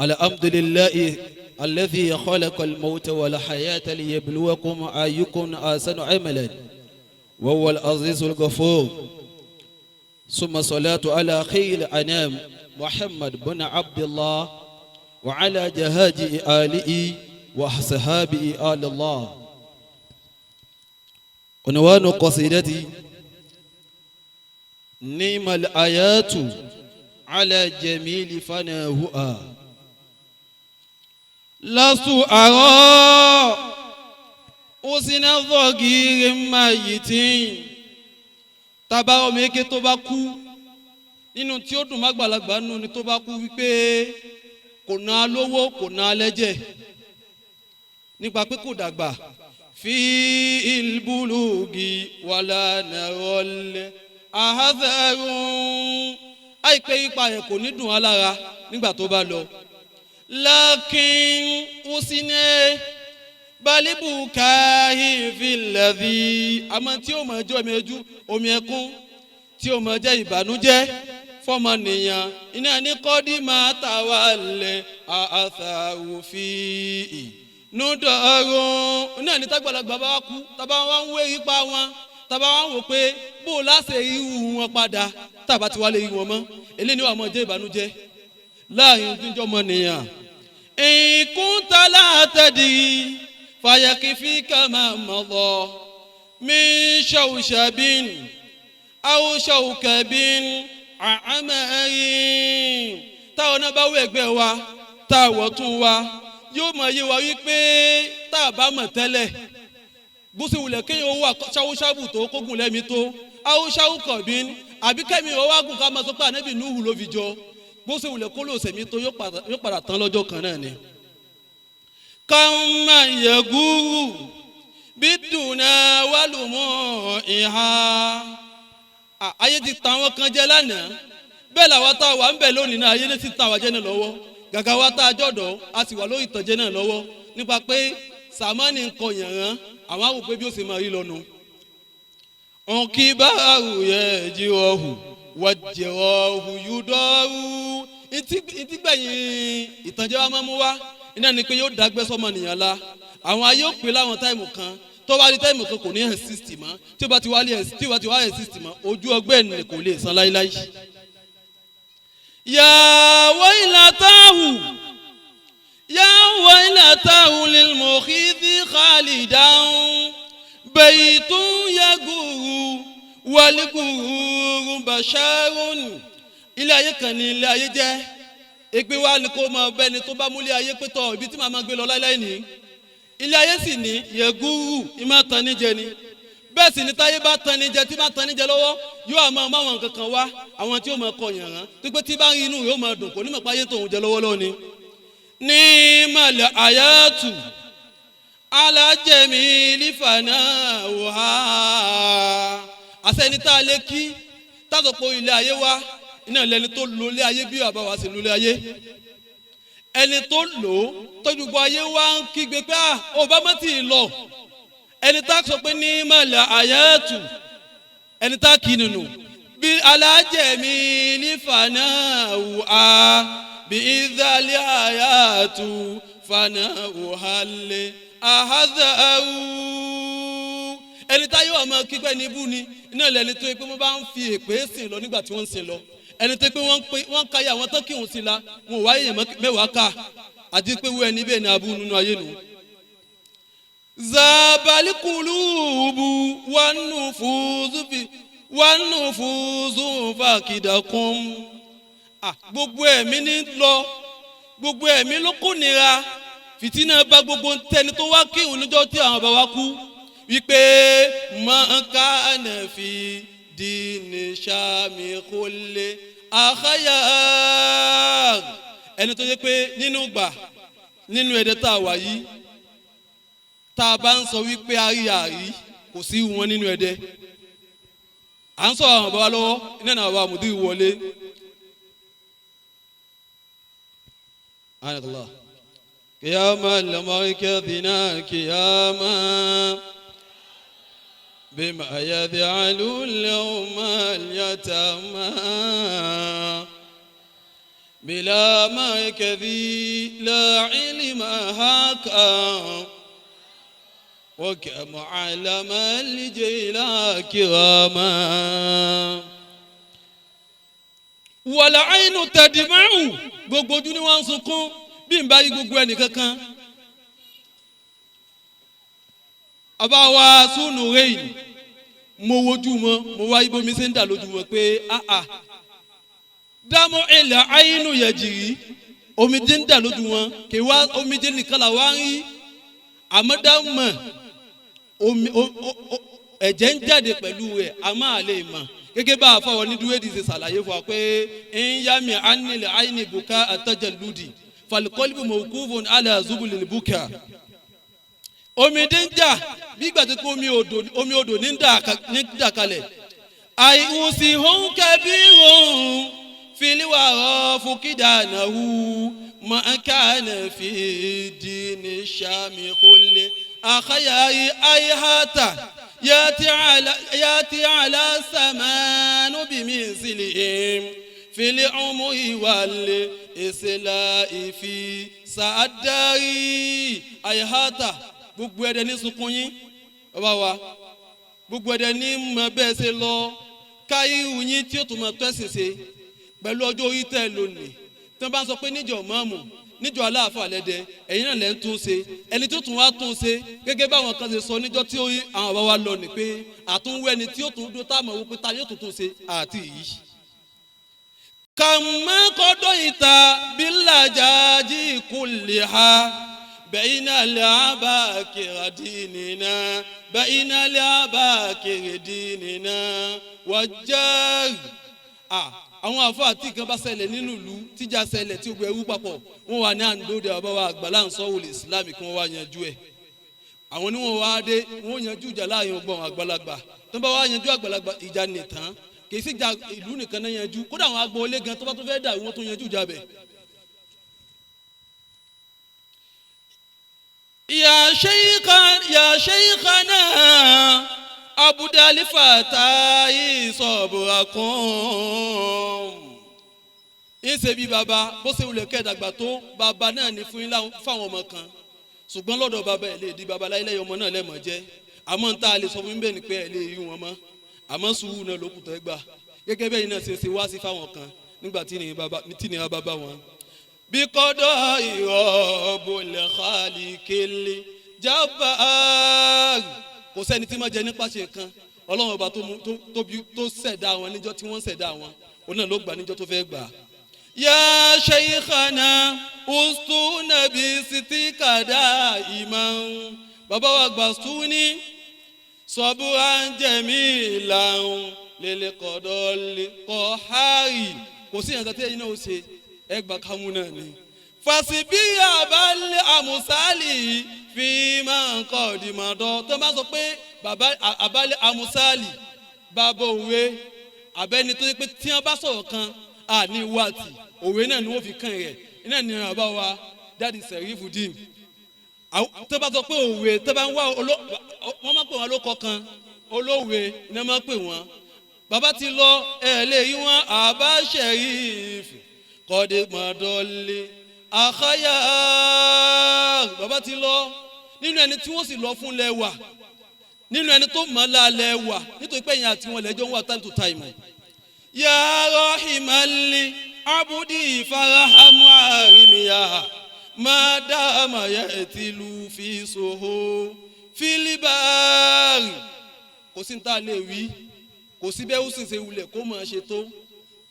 الحمد لله الذي خلق الموت والحياة ليبلوكم أيكم أحسن عملا وهو العزيز الغفور. ثم صلاة على خير الأنام محمد بن عبد الله وعلى جهاج آله وصحابه آل الله. عنوان قصيدتي: نعم الآيات على جميل فناهها. لست أرى حسن ضجير ميت. Tàbá ọmọ eke tó bá kú, nínú tí ó dùn má gbàlagbà nù ni tó bá kú wípé kò ná lówó, kò ná lẹ́jẹ̀, nípa pé kò dàgbà fi ìlbúlùgì wàlà nàrọ̀lẹ̀ àhàzẹ̀rùn, àìpé ipa rẹ̀ kò ní dùn á lára nígbà tó bá lọ. Lakin usine balibu kahi filẹ̀dí, àmọ́ tí ó mọ̀ jẹ́ omi ẹjú, omi ẹkún, tí ó mọ̀ jẹ́ ìbànújẹ́ fọmọnìyàn, iná ní kọ́dí máa tà wá lẹ̀ àṣàwòfin nùdọ̀rùn. Iná ní tágbàlagbà bá kú, tàbá wọn ń wé ipa wọn, tàbá wọn wò pé bó o láṣẹ irú wọn padà, tàbá tí wàá lè rí wọn mọ́, eléyìí ni wàá mọ̀ jẹ́ ìbànújẹ́ láàrin ojújọ́ mọ̀nìyàn. Ìkúntàlá tẹ̀dí fàyàkìfì kàmá mọ̀lọ́ mi ṣàwùṣàbín àwùṣàwùkàbín àmẹ́rin. Táwọn náà bá wọ ẹgbẹ́ wa, táwọ̀ tún wa, yóò mọ̀ yé wa wípé tá a bá mọ̀ tẹ́lẹ̀, bó ṣe wulẹ̀ kéèyàn wà ṣáwúṣáwù tó kógun lẹ́mi tó àwùṣàwùkàbín, àbí kẹ́mi ò wá gùn ká máa sọ pé ànábì Nuhu ló fi jọ, bó ṣe wulẹ̀ kó lò sẹ̀mí tó, yóò padà tán lọ́jọ́ kan náà ni. Kàmá yẹgúrú bí dùnà wàlùmọ̀ ìhà, ayé ti ta àwọn kan jẹ lánàá, bẹ́ẹ̀ làwọn tá a wà ń bẹ̀ lónìí náà, ayé ti ta àwọn jẹ náà lọ́wọ́. Gàgà wa tá a jọ̀dọ̀, a sì wà lórí ìtànjẹ náà lọ́wọ́, nípa pé sàmánì ń kọ yànrán àwọn àwò pé bí ó ṣe máa rí lọ́nu. Ọ̀nkí báàrù yẹ jí ọ̀hù wàjẹ̀ ọ̀hù yúdọ̀rù. Ìtìgbẹ̀yìn ìtànjẹ wa máa mú wá iná ni pé yóò dágbẹ́ sọmọnìyàn la. Àwọn ayé ò pé láwọn time kan, tó bá di time kan, kò ní exist mọ́. Tí ó bá ti wá lé, tí ó bá ti wá exist mọ́, ojú ọgbẹ́ ẹ̀ kò lè san láíláí. Yà waylatahu, yà waylatahu lilmukhidhi khalidan baytun yaguru waliguru basharun. Ilé ayé kan ní ilé ayé jẹ́ ègbé wa ni kò mọ bẹ́ni tó bá múlé ayé pé tọ̀ ibi tí màá máa gbé lọ láíláí ní ilé ayé sì ní yẹgúrú ìmọ̀ tán níjẹ ni. Bẹ́ẹ̀ sì ni táyé bá tán níjẹ, tí bá tán níjẹ lọ́wọ́, yóò àmọ́ máwọn nǹkan kan wá, àwọn tí ó máa kọ yànrán tó pé tí bá ń rí inú yóò máa dùn, kò ní mọ̀ páyé tóun jẹ lọ́wọ́ lọ́wọ́ ni. Ní màlẹ̀ àyàtù alájẹmí lífànà wà àsẹni tá a lè kí tásọpọ̀ ilé ayé wa, iná lẹni tó lo ilé ayé bí bàbá wa sì lo ilé ayé. Ẹni tó lò ó tọ́jú gbọ́ ayé wa ń kígbe pé à Obama ti lọ. Ẹni tá a sọ pé ní màlẹ̀ àyàtù, ẹni tá a kì í nínú bí alájẹmí lífànà wà bí ìdálẹ́ àyàtù fànà wàhálẹ̀ àhàzàwù. Ẹni tá yóò máa kígbẹ́ ní ibú ni iná lẹni tó yẹ pé wọ́n bá ń fi èpè sìn lọ nígbà tí wọ́n ń sìn lọ. Ẹni tó yẹ pé wọ́n ń káyà àwọn tó kírun sí la, wọn ò wáyé yẹn mẹ́wàá ká, àti pé wọ́n ẹni bẹ́ẹ̀ ni abú nínú ayé nu. Zabalikulubu wanufuzu fi wanufuzu fakidakun. Gbogbo ẹ̀mí ní lọ, gbogbo ẹ̀mí ló kó nira, fìtínà bá gbogbo tẹni tó wá kírun níjọ́ tí àwọn bàbá kú, wípé mọ̀ọ́ká fi dìní sàmì kólé àkáyà. Ẹni tó yẹ pé nínú gbà nínú ẹ̀dẹ́ tá a wà yìí, tá a bá ń sọ wípé àrí àrí kò sí wọn nínú ẹ̀dẹ́, à ń sọ àwọn bàbá lọ́wọ́ iná náà bàbá mùdí wọlé. Anakallah. قياما لمركزنا قياما بما يجعل اليوم اليتامى. بلا مركز لا علم هكا وكم علم الجيلا كراما والعين تدمع gbogbo ojú ni wọ́n ń sunkún bí n bá yí gbogbo ẹnì kankan. Àbá wa sunu rein mo wojú wọn mo wá ibomi ṣe ń dà lójú wọn pé áà dámọ́ ilẹ̀ àyínú yẹ̀jìrì omijé ń dà lójú wọn kì í wá omijé nìkan là wá ń rí àmọ́ dámọ̀ omi ẹ̀jẹ̀ ń jáde pẹ̀lú rẹ̀ àmọ́ àlè mọ̀ gẹ́gẹ́ bá a fọwọ́ ní dúwédì ṣe ṣàlàyé fún wa pé ń yá mi ánilẹ̀ àyínì bùkà àtàjẹ̀lúdì falikọ́líbù mọ̀kúfòn alẹ́ àzúbùlì bùkà omidé ń jà bí ìgbà tó kó omi odò ní ń dà kalẹ̀ àìhùsì hùn kẹbí hùn filiwàrọ̀ fúkìdánàwù mọ̀ọ́kánà fi dìní sàmì kólé àkàyàrí àìhàtà yàtì àlà sàmánú bìmí sílẹ̀ fili ọmọ ìwàlẹ̀ ìsìlá ìfi sàádárí àìhàtà gbogbo ẹ̀dẹ̀ ní sunkún yín bàbá wa gbogbo ẹ̀dẹ̀ ní mọ bẹ́ẹ̀ ṣe lọ káyíhù yín tí ó tún mọ tẹ́sìn ṣe pẹ̀lú ọjọ́ orí tẹ́ ẹ lónìí tí wọ́n bá ń sọ pé níjọ mọ́ọ̀mù níjọ aláàfáà lẹ́dẹ ẹ̀yin náà lẹ́ ń tún ṣe ẹni tó tún wá tún ṣe gẹ́gẹ́ báwọn kan ṣe sọ níjọ́ tí àwọn bàbá wa lọ ní pé àtúnwó ẹni tí ó tún dó táàmù owó pé ta yóò tún tún ṣe àti yìí. Kàmá kọ́dọ̀ ìta bílàjájí kùlì ha bẹ́ẹ̀nà lẹ́àbà kìrìdínínà bẹ́ẹ̀nà lẹ́àbà kìrìdínínà wàjẹ́rì. Àwọn àfáà tí nǹkan bá ṣẹlẹ̀ nínú ìlú tíjà ṣẹlẹ̀ tí gbogbo ẹrú papọ̀ wọ́n wà ní àǹdóde bàbá wa àgbàlá ń sọ wòlé ìsìlámù kí wọ́n wá yanjú ẹ̀. Àwọn ni wọ́n wá dé wọ́n yanjú ìjà láàyè ọgbọ̀n àgbàlagbà tó bá wá yanjú àgbàlagbà ìjà nìtàn kì í sì ja ìlú nìkan náà yanjú kódà àwọn agboolé gan tó bá tó fẹ́ dà wọ́n tó yanjú ìjà bẹ̀. Ya shaykhana abudali fatayi sọ̀bùràkùn. Ìṣe bí baba bó ṣe wulẹ̀ kẹ́ẹ̀dàgbà tó baba náà ní fún yín fáwọn ọmọ kan ṣùgbọ́n lọ́dọ̀ baba ẹ̀ lè di baba láyé ọmọ náà lẹ́mọ̀ jẹ́ àmọ́ ń tá a lè sọ fún yín bẹ́ẹ̀ ni pé ẹ̀ lè yí wọn mọ́ àmọ́ sùúrù náà ló kù tẹ́ gbà gẹ́gẹ́ bẹ́ẹ̀ náà ṣe ṣe wá sí fáwọn kan nígbà tí nìyẹn bá bá wọn. Bí kọ́dọ̀ ìrọ̀bùlẹ̀ kálíkélé jábà kò sẹ́ni tí máa jẹ nípa ṣe nǹkan ọlọ́run ọba tó ṣẹ̀dá wọn níjọ́ tí wọ́n ṣẹ̀dá wọn òun náà ló gbà níjọ́ tó fẹ́ gbà. Ya shaykhana ustuna bi sitika daiman bàbá wa gbà súní sọ̀bùrà jamilan lil qadol qahari kò sí ìyànjú tí ẹ̀yin náà ó ṣe ẹgbà kámú náà ni. Fàṣibí àbálẹ̀ àmùsálì fi máa ń kọ́ ọ̀dìmọ̀dọ́ tó máa sọ pé bàbá àbálẹ̀ àmùsálì bàbá òwe àbẹ́ni tó yẹ pé tí wọ́n bá sọ̀rọ̀ kan àní wàtì òwe náà ni wọ́n fi kàn rẹ̀ iná ni bàbá wa dáàdi sẹ̀rífù dín tó bá sọ pé òwe tó bá ń wá wọ́n máa pè wọ́n lóko kan olówe ni wọ́n máa pè wọ́n bàbá ti lọ ẹ̀ lè yí wọn àbá sẹ̀rífù kọ́dé mọ́dọ́lé àkáyà bàbá ti lọ nínú ẹni tí wọ́n sì lọ fún lẹ́wà nínú ẹni tó mọ̀ lálẹ́ wà nítorí pé ẹ̀yìn àti wọn lẹ́jọ́ ń wà time to time. Ya rahimali abudi farahamu arimiya madama yẹtilu fi soho filibari. Kò sí ní tá a lè wí kò sí bẹ́ẹ̀ ó sì ṣe wulẹ̀ kó máa ṣe tó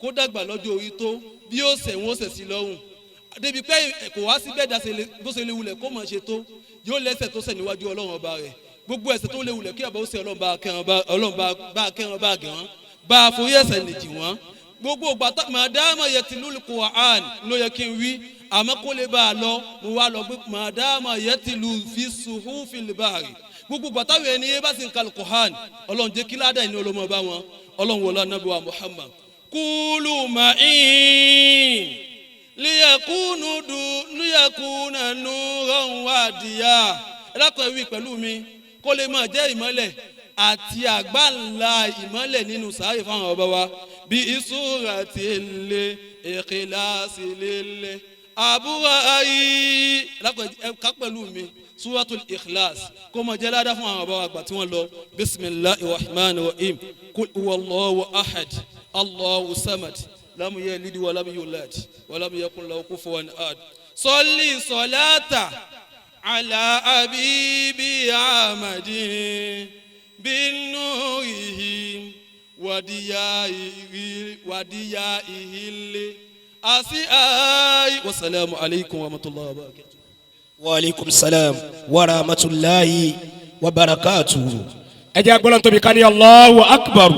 kó dàgbà lọ́jọ́ orí tó bí ó ṣẹ̀ wọ́n ṣẹ̀ sí lọ́rùn débi pé kò wá sí bẹ́ẹ̀ dáṣe bó ṣe lè wulẹ̀ kó máa ṣe tó yóò lẹ́sẹ̀ tó ṣẹ̀ níwájú ọlọ́run ọba rẹ̀ gbogbo ẹ̀ṣẹ̀ tó lè wulẹ̀ kí ọba ó ṣe ọlọ́run bá kẹ́ran bá kẹ́ran bá gẹ̀ wọ́n bá a forí ẹ̀ṣẹ̀ lè jì wọ́n gbogbo ìgbà màdáàmà yẹ ti lùlù Qur'an ló yẹ kí n wí àmọ́ kó lè bá a lọ mo wá lọ gbé màdáàmà yẹ ti lù fi suhu fil bahri gbogbo ìgbà táwọn ẹni yẹn bá sì ń ka Qur'an ọlọ́run jẹ́ kí ládàá ìní olómọ bá wọn ọlọ́run wọlé anábì wa Muhammad kúlù ma'in liyakunu du liyakuna nuran wadiya ẹ dákun ẹ wí pẹ̀lú mi kó lè máa jẹ́ ìmọ́lẹ̀ àti àgbáńlá ìmọ́lẹ̀ nínú sàárè fáwọn ọba wa Bí suratil Ikhlas lil aburai ká pẹ̀lú mi suratul Ikhlas kó mọ jẹ́ ládàá fún àwọn bàbá àgbà tí wọ́n lọ. Bisimilahi rahman rahim. Kul huwallahu ahad, Allahu samad, lam yalid wa lam yulad wa lam yakun lahu kufuwan ahad. Salli salata ala habibi ahmadin binurihi wadiyaihi wadiyaihili asi ai. Wasalaamu alaykum wa rahmatulahi wa barakatuh. Wa aleykum salaam wa rahmatulahi wa barakatuhu. Ẹ jẹ́ agbọ́dọ̀ tóbi ká ní Allahu akbar.